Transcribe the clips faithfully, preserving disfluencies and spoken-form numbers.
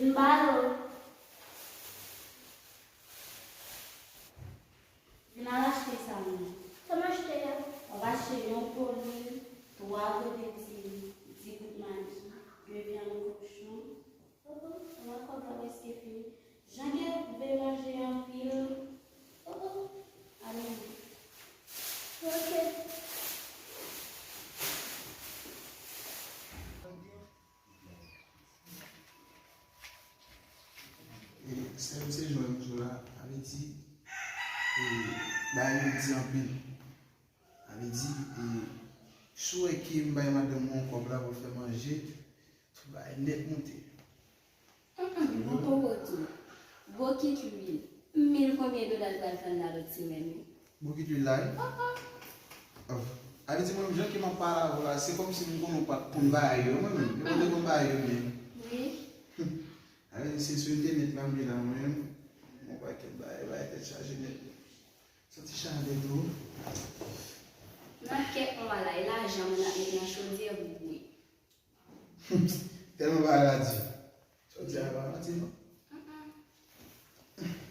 Vin ba yo. Vin al achte sa menm. Sa m achte a? W ap achte yon polil, twa kote ti, ti kout magi, de vyann kochon. Oh, oh, twa kòb la prèske fini. Jan gen vle manje anpil. Oh, oh, ale. Ok. E, sèl se jwenn jou la, sa vle di, e, bagay yo di anpil. Sa vle di, e, si w wè ke m bay madanm mwen yon kòb la pou l fè manje, tout bagay nèt moute. Mwen poko tou. Bokit lwil. Mil konbyen dola l pral fè nan lòt semèn wi? Bokit lwil la wi. Oh, oh. A vle di mwen menm jan ke m ap pale avè w la, se kòmsi m konnen w pa t konn bagay yo, mwen menm. Yo pa te konn bagay yo byen. Wi. A vle di se sou entènèt la m ye la mwen menm. Yon pakèt bagay, bagay tèt chaje nèt. Santi chalè tou. Nan kèk mwa la, e lajan mwen ap met nan chodyè pou bouyi. Tèlman bagay la di. Sa w di a pa manti non.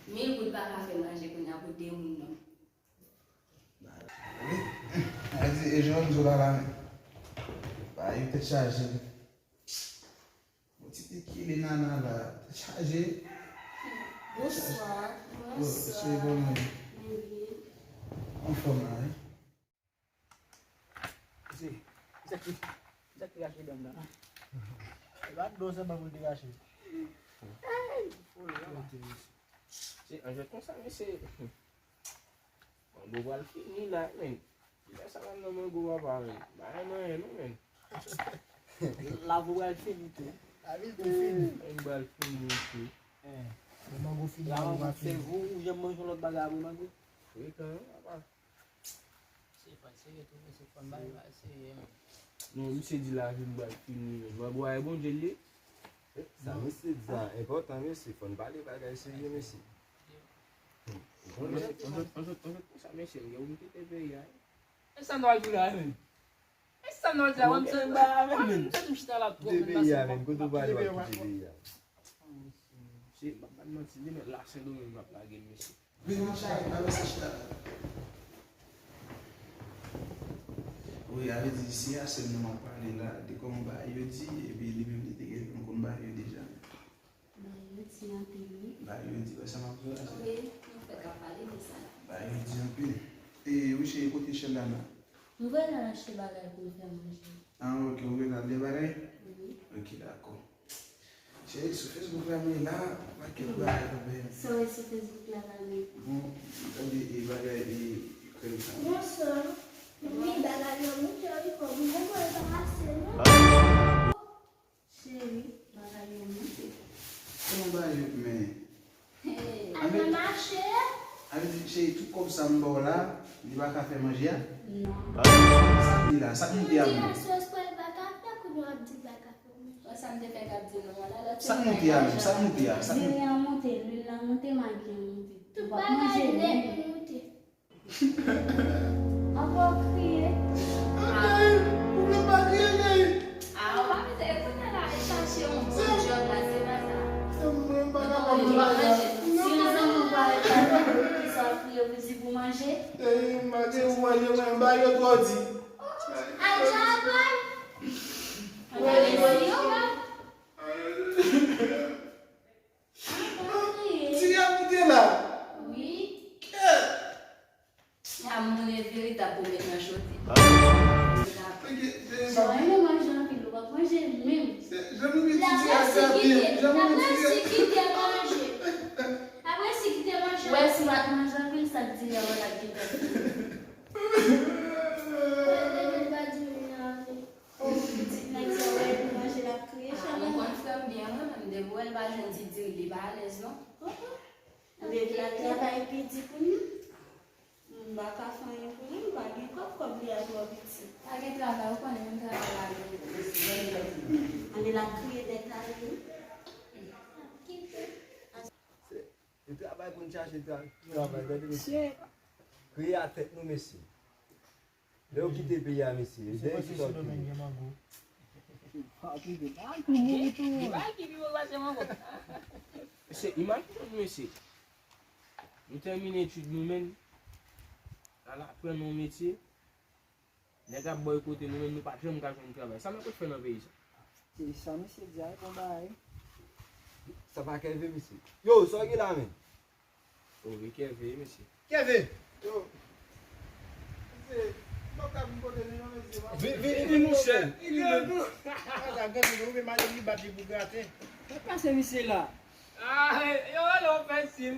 Mil goud pa ka fè manje kounye a pou de moun non. Wi. Sa di e jan w di w la la men. Bagay yo tèt chaje. Yon ti pikile nana la tèt chaje. Bonswa. Bonswa. Anfòm la wi. Mesye, sa ki, sa ki rache dan m nan? E pa dlo sèlman pou l te rache. Ey, foli, mesye. Se, an jwèt konsa, mesye. Mango pral fini la, men. Kilè sa pral nan mango, papa, men? Pa gen anyen, non, men. Lavi pral fini tou. Lavi tou fini. Mango pral fini, mesye. Eh, mango fini, mango pa fini. Ou janm manje yon lòt bagay apre mango? Frekan, wi, papa. Se fòn serye tou, mesye, fòn bay, bay serye, men. Non, misye di lavi m pral fini, men. Mango a e Bondye l ye. Sa mesye di a enpòtan, mesye. Fòn pale bagay serye, mesye. An jwèt, an jwèt, an jwèt, an jwèt konsa, mesye, m gen pou m kite peyi a. E sa n al di la, men? E sa n al di la, wè m se, wè m se m chita la twòp, men. Kite peyi a, men. Kote w prale w ap kite peyi a? Mesye, m pa, pa manti, li menm la Sendomeng m ap lage l, mesye. Vin, mon chè, pa wè sa chita la. Wi, a vle di, se a sè m nan m ap pale la, de kòman bagay yo di, epi li menm li te gen, m konn bagay yo deja. Bagay yo di anpil, wi. Bagay yo di, wè sa m ap di w la, se. Wi, nou fèk ap pale de sa. Bagay yo di anpil. E, wi, cheri, kote Sherlana? M voye l al achte bagay pou l fè manje. Ah, ok, ou voye l al de bagay? Wi. Ok, dakò. Cheri, sou Facebook la, mwen la, pa kèt bagay la, ben. Sa w wè sou Facebook la, pa gen. Bon, tande, e, bagay, e, krèm sa. Bonswa. Wi, bagay yo moute, wi, kòm mwen, mwen pa ase, non. Cheri, bagay yo moute. Kòman bagay yo, men? Al nan mache. A vle di, cheri, tout kòb sa m ba w la, li pa ka fè manje a? Non. Sa k li la, sa k moute a menm? Sou espwa li pa ka fè, kounye w ap di l pa ka fè manje. Sa m te fè k ap di nou an la, lòt semèn. Sa k moute a menm, sa k moute a, sa k moute. Diri an moute, lwil la moute, magi an moute. Tout bagay nèt moute. Ankò w kriye? Anmwey, ou menm pa kriye, cheri. Ah, ou pa bezwen, kounye a la, al chache yon bon djòb la, se pa sa. Mwen pa kapab travay la. Si yon zanmi w parèt la, kisa w kriye pou di pou manje? Cheri, m pa gen pou manje, mwen, bagay yo twò di. Al travay. Al travay si yo pa. Ankò w kriye? Ti a moute la. Wi. Kè. Lamour e veritab pou met nan chodyè. Jan w renmen manje anpil, ou p ap manje menm. L ap resi kite, l ap resi kite manje. L ap resi kite manje. Ou wè si w pa t manje anpil, sa k di a w la gentan fini. Mwen menm m pa di menm nan anpil. Oh, pitit nèg sa, w wè l manje, l ap kriye. Ah, nou konn frè m byen, wi, menm depi w wè l pa jwenn ti diri, li pa alèz, non. Depi l al travay, pi di pou nou. M pa ka fè anyen pou li, m pa gen kòb, kòb li a twò piti. Pa gen travay, ou konnen menm travay la gen. Anben, l ap kriye nèt ale wi. Se, se travay pou n chache tra-, travay, tande mesye. Kriye a tèt nou, mesye. Lè yo kite peyi a, mesye, dèyè kisa yo kite? Pa okipe, pa tou mouri tou. Li pa ki pi wo pase m ankò. Mesye, imajine nou, mesye. Nou tèmine etid nou, men n al aprann yon metye. Nèg ap bòykote nou, men nou pa janm ka jwenn travay. Sa nou konn fè nan peyi sa? Se sa misye di a, bon bagay. Sa pa Kève, mesye. Yo, sa w gen la, men? O, e Kève, mesye. Kève! Yo. Mesye, nou pa ka vin kote nou, non, mesye. Vin, vin, vin, monchè. Vin, vin. Sa, gade, nou, men madanm li bat li pou grate. Sa k pase misye la? Ah, yo, yo, fè sil.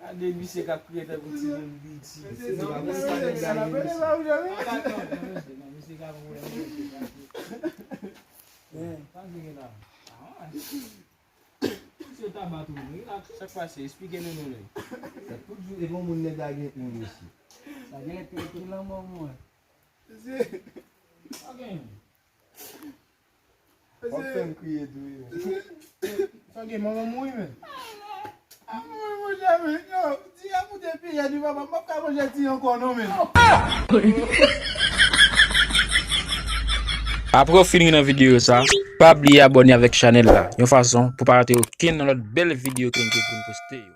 Gade misye k ap kriye tankou timoun piti. Sa k pase? Esplike nou, non, non. Sa tout jou, e bon moun nèg la gen pou mesye. Sa gen lè te ekri lanmò mwen. Ok. W ap fè m kriye tou, wi, men. Sa gen manman mouri, men. A mwen, monchè, men, yo, di a pou te piye di papa, m p ap ka manje ti ankò, non, men. Apre w fin ri nan videyo sa, pa bliye abòne avèk chanèl la, yon fason pou pa rate okenn nan lòt bèl videyo ke n gen pou n poste yo.